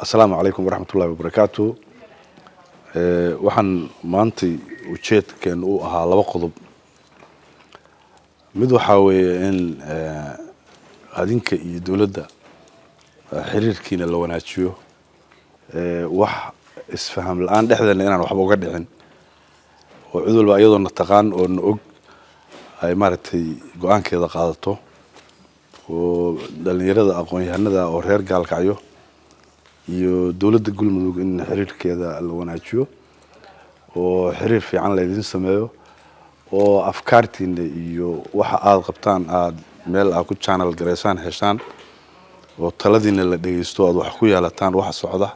Asalaamu calaykum waraxmatullahi wabarakaatu. Waxaan maantay ujeedkeen u ahaa laba qodob. Mid waxaa weeye in adinka iyo dowladda xiriirkiina la wanaajiyo, wax isfaham la-aan dhexdeena inaan waxba uga dhicin, oo cid walba iyadoo na taqaan oo na og ay maaragtay go-aankeeda qaadato, oo dhalinyarada aqoon-yahanada oo reer Gaalkacyo iyo dowladda Galmudug in xiriirkeeda la wanaajiyo oo xiriir fiican laydin sameeyo, oo afkaartiina iyo waxa aada qabtaan aada meel aad ku channel garaysaan heshaan, oo taladiina la dhegeysto, aad wax ku yeelataan waxa socda.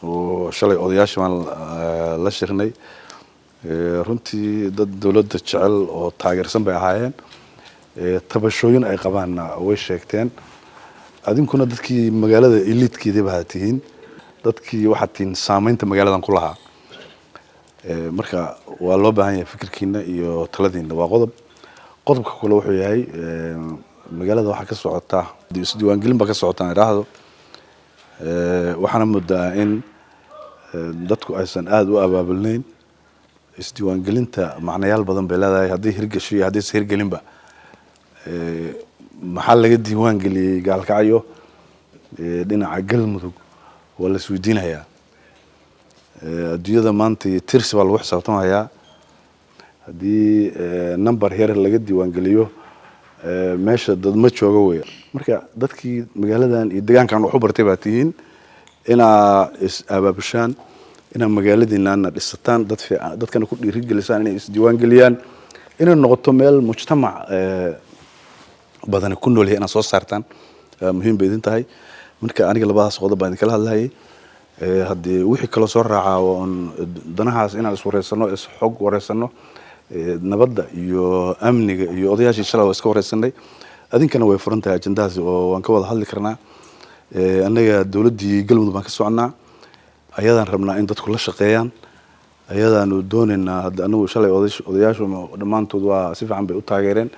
Oo shalay odayaasha baan la shirnay. Runtii dad dowladda jecel oo taageersan bay ahaayeen. Tabashooyin ay qabaanna way sheegteen. Adinkuna dadkii magaalada elite-keedii baa tihiin, dadkii waxaad tihiin saameynta magaaladan ku lahaa. Marka waa loo baahan yahay fikirkiina iyo taladiina. Waa qodob. Qodobka kale wuxuu yahay, magaalada waxaa ka socota isdiiwaangelin baa ka socota aan idhaahdo. Waxaana moodaa in dadku aysan aada u abaabulnayn. Isdiiwaangelinta macnayaal badan bay leedahay, haddii hirgasho iyo haddaysan hirgelinba. Maxaa laga diiwaan geliyey Gaalkacyo dhinaca Galmudug? Waa la isweydiinayaa. Adduunyada maanta iyo tirsi baa lagu xisaabtamayaa. Haddii number yar laga diiwaan geliyo, meesha dad ma joogo wey. Marka dadkii magaaladan iyo deegaankan wax u bartay baa tihiin, inaa is abaabushaan, inaa magaaladiinana dhisataan, dad fiican dadkana ku dhiirigelisaan inay isdiiwaan geliyaan, inay noqoto meel mujtamac badani ku nool yahay inaad soo saartaan, muhiim bay idin tahay. Marka aniga labadaas qodob baan idinkala hadlayay. Haddii wixii kaloo soo raacaa oon danahaas inaan iswareysano, isxog wareysano, nabadda iyo amniga iyo odayaashii shalay waa iska wareysanay. Adinkana way furan tahay ajendahaasi oo waan ka wada hadli karnaa. Annaga dowladdii Galmudug baan ka soconaa, ayadaan rabnaa in dadku la shaqeeyaan, ayadaanu doonaynaa. Hadda anagu shalay odayaashu dhammaantood waa si fiican bay u taageereen.